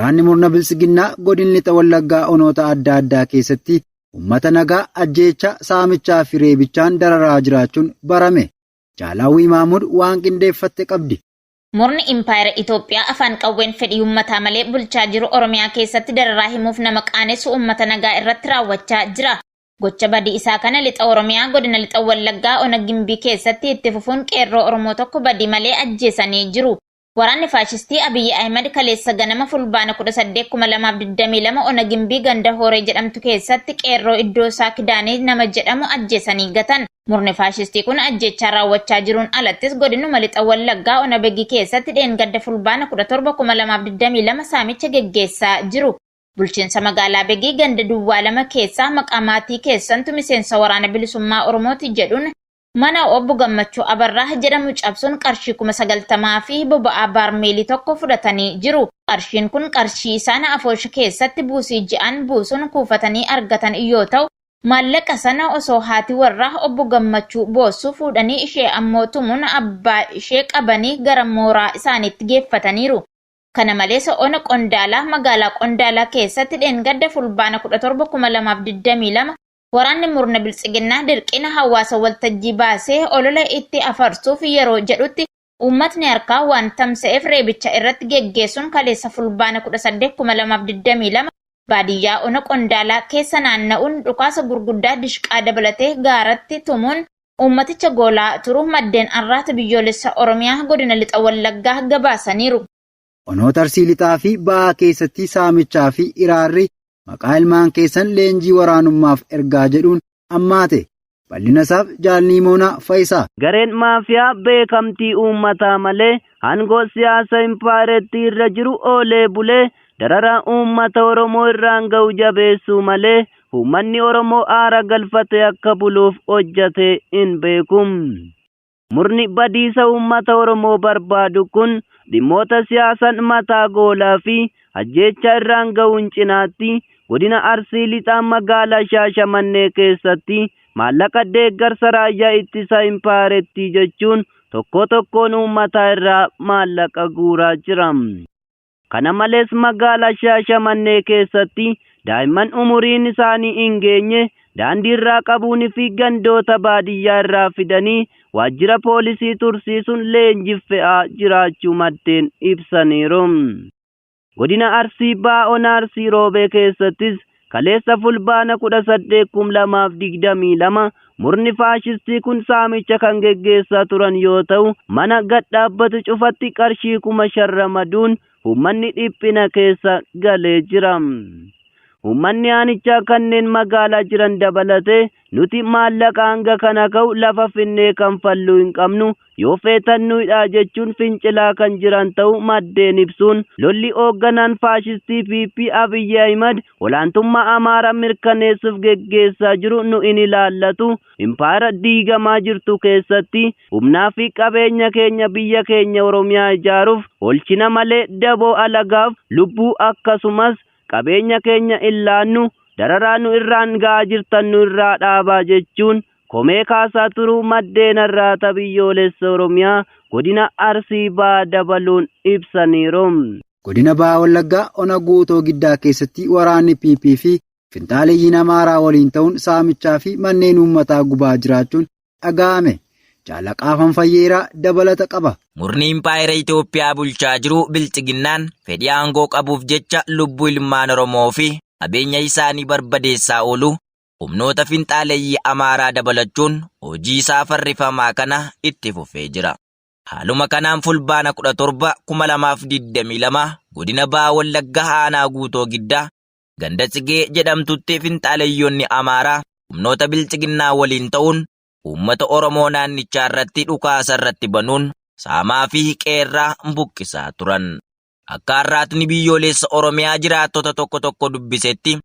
Waraanni murna Biltsiginnaa godin Lixa Wallaggaa onoota adda addaa keessatti uummata nagaa ajjeechaa, saamichaa fi reebichaan dararaa jiraachuun barame. Jaalaawwii Maamud waan qindeeffatte qabdi. Murni Impaayera Itoophiyaa afaan qawween fedhii uummataa malee bulchaa jiru Oromiyaa keessatti dararaa himuuf nama qaanessu uummata nagaa irratti raawwachaa jira. Gocha badii isaa kana Lixa Oromiyaa godina Lixa Wallaggaa ona Gimbii keessatti itti fufuun qeerroo Oromoo tokko badii malee ajjeesanii jiru. Waraanni faashistii Abiyyi Ahimad kaleessa ganama Fulbaana 18,2022 ona Gimbii ganda Hooree jedhamtu keessatti qeerroo iddoo isaa Kidaanee nama jedhamu ajjeesanii gatan. Murni faashistii kun ajjeechaa raawwachaa jiruun alattis godinuma Lixa Wallaggaa ona Begii keessatti dheengadda Fulbaana 17,2022 saamicha geggeessaa jiru. Bulchiinsa magaalaa Begii ganda duwwaa 2 keessaa maqaa maatii keessantu miseensa waraana bilisummaa Oromooti jedhuun mana obbo Gammachuu Abarraa jedhamu cabsuun qarshii 90,000 fi boba'aa baarmeelii tokko fudhatanii jiru. Qarshiin kun qarshii isaan afoosha keessatti buusii ji'aan buusuun kuufatanii argatan yoo ta'u, maallaqa sana osoo haati warraa obbo Gammachuu boossuu fuudhanii ishee ammoo tumuun abbaa ishee qabanii gara mooraa isaaniitti geeffataniiru. Kana malees ona Qondaalaa magaalaa Qondaalaa keessatti dheengadda Fulbaana 17,2022 waraanni murna biltsiginnaa dirqina hawaasa waltajjii baasee olola itti afarsuuf yeroo jedhutti uummatni harkaa waan tamsa'eef reebicha irratti geggeessuun kaleessa Fulbaana 18,2022 baadiyyaa ona Qondaalaa keessa naanna'uun dhukaasa gurguddaa dishqaa dabalatee gaaratti tumuun uummaticha goolaa turuu maddeen Arraata Biyyoolessa Oromiyaa godina Lixa Wallaggaa gabaasaniiru. Onoota Arsii Lixaa fi Ba'aa keessatti saamichaa fi iraarri maqaa ilmaan keessan leenjii waraanummaaf ergaa jedhuun ammaate. Bal'ina isaaf Jaal Niimoonaa Fayisaa. Gareen maafiyaa beekamtii uummataa malee aangoo siyaasa impaayerattii irra jiru oolee bulee dararaa uummata Oromoo irraan ga'u jabeessuu malee uummanni Oromoo aara galfatee akka buluuf hojjetee hin beeku. Murni badiisa uummata Oromoo barbaadu kun dhimmoota siyaasan mataa goolaa fi ajjeechaa irraan ga'uun cinaatti godina Arsii Lixaa magaalaa Shaashamannee keessatti maallaqa deeggarsa raayyaa ittisa impaayerattii jechuun tokko tokkoon uummataa irraa maallaqa guuraa jira. Kana malees magaalaa Shaashamannee keessatti daa'imman umuriin isaanii hin geenye daandii irraa qabuun fi gandoota baadiyyaa irraa fidanii waajjira poolisii tursiisuun leenjiif fe'aa jiraachuu maddeen ibsaniiru. Godina Arsii Baha Ona Arsii Roobee keessattis kaleessa Fulbaana 18,2022 murni faashistii kun saamicha kan geggeessaa turan yoo ta'u, mana gad dhaabbatu cufatti qarshii 5,000 ramaduun uummanni dhiphina keessa galee jira. Uummanni aanichaa kanneen magaalaa jiran dabalatee nuti maallaqa hanga kana ka'u lafa finnee kanfalluu hin qabnu, yoo feetan nu hidhaa jechuun fincilaa kan jiran ta'uu maddeen ibsuun lolli hoogganaan faashistii PP Abiyyi Ahimad olaantummaa Amaaraa mirkaneessuuf geggeessaa jiru nu hin ilaallatu, impaayera diigamaa jirtu keessatti humnaa fi qabeenya keenya biyya keenya Oromiyaa ijaaruuf olchina malee daboo alagaaf lubbuu akkasumas qabeenya keenya hin laannu, dararaa nu irraan ga'aa jirtan nu irraa dhaabaa jechuun komee kaasaa turuu maddeen Arraata Biyyoolessa Oromiyaa godina Arsii Bahaa dabaluun ibsaniiru. Godina Baha Wallaggaa ona Guutoo Giddaa keessatti waraanni PP fi finxaaleyyiin Amaaraa waliin ta'uun saamichaa fi manneen uummataa gubaa jiraachuun dhaga'ame. Jaalaqaa Fanfayyeeraa dabalata qaba. Murni impaayera Itoophiyaa bulchaa jiru Bilxiginnaan fedhii aangoo qabuuf jecha lubbuu ilmaan Oromoo fi qabeenya isaanii barbadeessaa oolu humnoota finxaaleyyii Amaaraa dabalachuun hojii isaa farrifamaa kana itti fufee jira. Haaluma kanaan Fulbaana 17, 2022 godina Baha Wallaggaa aanaa Guutoo Giddaa ganda Tsigee jedhamtutti finxaaleyyoonni Amaaraa humnoota Bilxiginnaa waliin ta'uun uummata Oromoo naannichaa irratti dhukaasa irratti banuun saamaa fi qeerraa buqqisaa turan. Akka Arraatni Biyyoolessa Oromiyaa jiraattota tokko tokko dubbisetti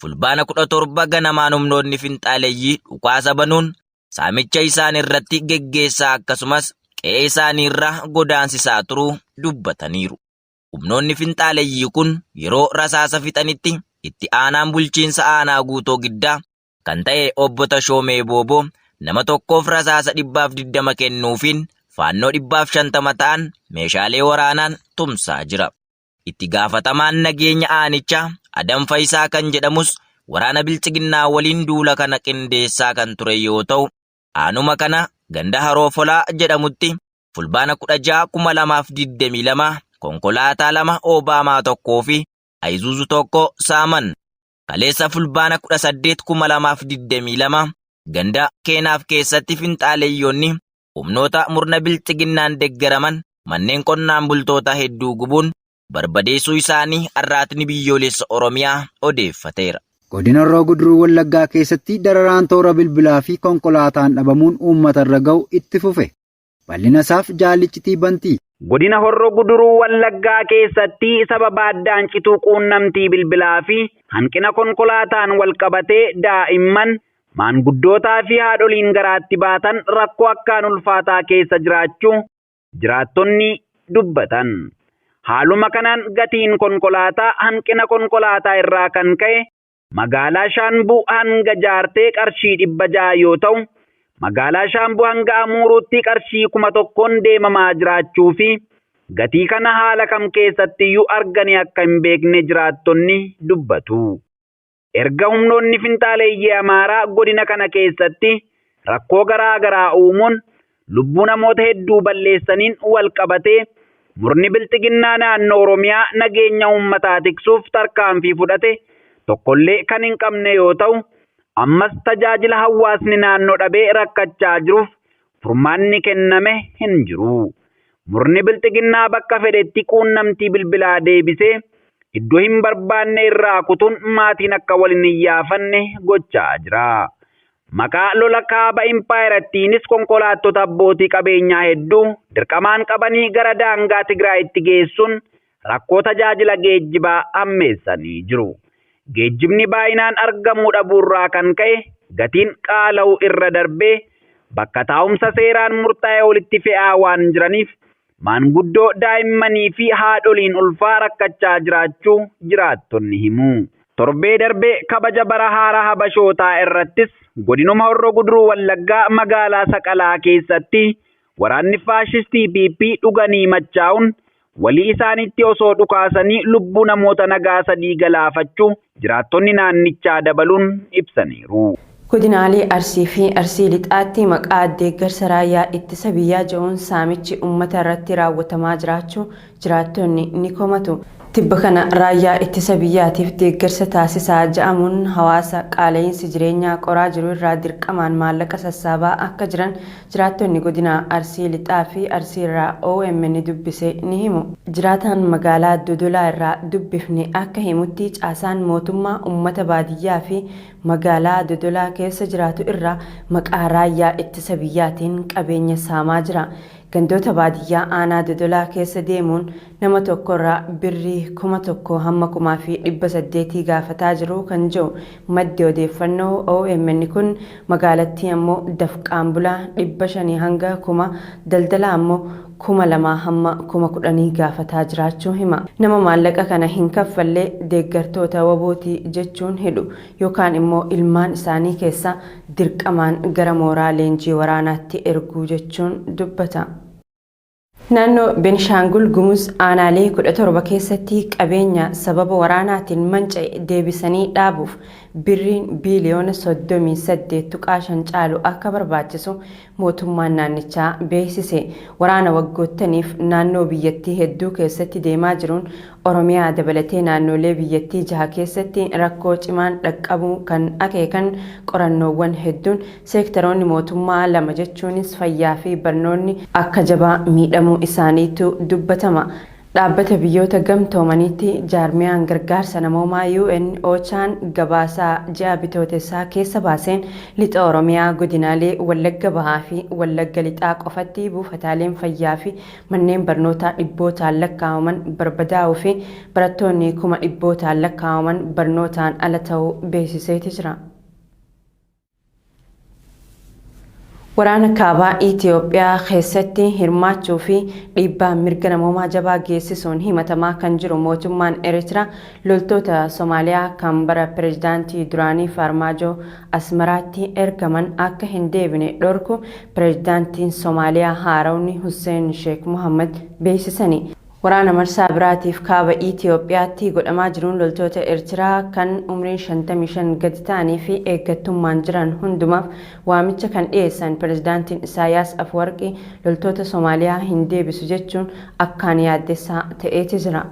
Fulbaana 17 ganamaan humnoonni finxaaleyyii dhukaasa banuun saamicha isaan irratti geggeessaa akkasumas qe'ee isaanii irraa godaansisaa turuu dubbataniiru. Humnoonni finxaaleyyii kun yeroo rasaasa fixanitti itti aanaan bulchiinsa aanaa Guutoo Giddaa kan ta'e obbo Tashoomee Booboo nama tokkoof rasaasa 120 kennuufiin faannoo 150 ta'an meeshaalee waraanaan tumsaa jira. Itti gaafatamaan nageenya aanichaa Adam Fayisaa kan jedhamus waraana Bilxiginnaa waliin duula kana qindeessaa kan ture yoo ta'u, aanuma kana ganda Haroo Folaa jedhamutti Fulbaana 16, 2022 konkolaataa 2 Obaamaa 1 fi Ayizuuzu 1 saaman. Kaleessa Fulbaana 18, 2022 ganda Keenaaf keessatti finxaaleyyoonni humnoota murna Bilxiginnaan deggeraman manneen qonnaan bultootaa hedduu gubuun barbadeessuu isaanii Arraatni Biyyoolessa Oromiyaa odeeffateera. Godina Horroo Guduruu Wallaggaa keessatti dararaan toora bilbilaa fi konkolaataan dhabamuun uummatarra ga'u itti fufe. Bal'ina isaaf Jaalli Iccitii Bantii. Godina Horro Guduruu Wallaggaa keessatti sababa addaan cituu quunnamtii bilbilaa fi hanqina konkolaataan walqabatee daa'imman, maanguddootaa fi haadholiin garaatti baatan rakkoo akkaan ulfaataa keessa jiraachuu jiraattonni dubbatan. Haaluma kanaan gatiin konkolaataa hanqina konkolaataa irraa kan ka'e magaalaa Shaanbuu hanga Jaartee qarshii 600 yoo ta'u, magaalaa Shaambuu hanga Amuuruutti qarshii 1000n deemamaa jiraachuu fi gatii kana haala kam keessattiyyuu arganii akka hin beekne jiraattonni dubbatu. Erga humnoonni finxaaleeyyii Amaaraa godina kana keessatti rakkoo garaa garaa uumuun lubbuu namoota hedduu balleessaniin wal qabatee murni bilxiginnaa naannoo Oromiyaa nageenya uummataa tiksuuf tarkaanfii fudhate tokkollee kan hin qabne yoo ta'u, ammas tajaajila hawaasni naannoo dhabee rakkachaa jiruuf furmaanni kenname hin jiru. Murni bilxiginnaa bakka fedhetti quunnamtii bilbilaa deebisee iddoo hin barbaanne irraa kutuun maatiin akka wal hin iyyaafanne gochaa jira. Maqaa lola kaaba impaayerattiinis konkolaattota abbootii qabeenyaa hedduu dirqamaan qabanii gara daangaa Tigraayitti geessuun rakkoo tajaajila geejjibaa hammeessanii jiru. Geejjibni baay'inaan argamuu dhabuurraa kan ka'e gatiin qaala'uu irra darbee bakka taa'umsa seeraan murtaa'e olitti fe'aa waan jiraniif maanguddoo, daa'immanii fi haadholiin ulfaa rakkachaa jiraachuu jiraattonni himu. Torbee darbe kabaja bara haaraa Habashootaa irrattis godinuma Horroo Guduruu Wallaggaa magaalaa Saqalaa keessatti waraanni faashistii PP dhuganii machaa'uun walii isaaniitti osoo dhukaasanii lubbuu namoota nagaa 3 galaafachuu jiraattonni naannichaa dabaluun ibsaniiru. Godinaalee Arsii fi Arsii Lixaatti maqaa deeggarsa raayyaa ittisa biyyaa jedhuun saamichi uummata irratti raawwatamaa jiraachuu jiraattonni ni komatu. Tibba kana raayyaa ittisa biyyaatiif deeggarsa taasisaa ja'amuun hawaasa qaala'iinsi jireenyaa qoraa jiru irraa dirqamaan maallaqa sassaabaa akka jiran jiraattonni godina Arsii Lixaa fi Arsii irraa omn dubbise ni himu. Jiraataan magaalaa Dodolaa irraa dubbifne akka himutti caasaan mootummaa uummata baadiyyaa fi magaalaa Dodolaa keessa jiraatu irraa maqaa raayyaa ittisa biyyaatiin qabeenya saamaa jira. Gandoota baadiyyaa aanaa Dodolaa keessa deemuun nama tokkorraa birrii 1000 hamma 1800 gaafataa jiru kan jedhu maddi odeeffannoo omn kun, magaalattii ammoo dafqaan bulaa 500 hanga 1000, daldalaa ammoo 2000 hamma 10,000 gaafataa jiraachuu hima. Nama maallaqa kana hin kaffalle deeggartoota WBOti jechuun hidhu yookaan immoo ilmaan isaanii keessaa dirqamaan gara mooraa leenjii waraanaatti erguu jechuun dubbata. Naannoo Benishaangul Gumuz aanaalee 17 keessatti qabeenya sababa waraanaatiin manca'e deebisanii dhaabuuf birriin biiliyoona 38.5 caalu akka barbaachisu mootummaan naannichaa beeksise. Waraana waggoottaniif naannoo biyyattii hedduu keessatti deemaa jiruun Oromiyaa dabalatee naannoolee biyyattii jaha keessatti rakkoo cimaan dhaqqabuu kan akeekan qorannoowwan hedduun, seektaroonni mootummaa lama jechuunis fayyaa fi barnoonni akka jabaa miidhamuu isaaniitu dubbatama. Dhaabbata Biyyoota Gamtoomaniitti jaarmiyaan gargaarsa namoomaa UN OCHAn gabaasa ji'a Bitootessaa keessa baaseen Lixa Oromiyaa godinaalee Wallagga Bahaa fi Wallagga Lixaa qofatti buufataaleen fayyaa fi manneen barnootaa dhibbootaan lakkaa'aman barbadaa'uu fi barattoonni kuma dhibbootaan lakkaa'aman barnootaan ala ta'uu beeksiseeti jira. Waraana kaabaa Itiyoophiyaa keessatti hirmaachuu fi dhiibbaa mirga namoomaa jabaa geessisuun himatamaa kan jiru mootummaan Eritiraa loltoota Somaaliyaa kan bara pirezidaantii duraanii Faarmaajoo Asmaraatti ergaman akka hin deebine dhorku pirezidaantiin Somaaliyaa haarawni Husseen Sheek Mohammad beeksisani. Waraana marsaa biraatiif kaaba Itiyoophiyaatti godhamaa jiruun loltoota Eertiraa kan umriin 55 gadi ta'anii fi eeggattummaan jiran hundumaaf waamicha kan dhiyeessan pirezidaantiin Isaayaas Afwarqii loltoota Somaaliyaa hin deebisu jechuun akkaan yaaddessaa ta'eeti jira.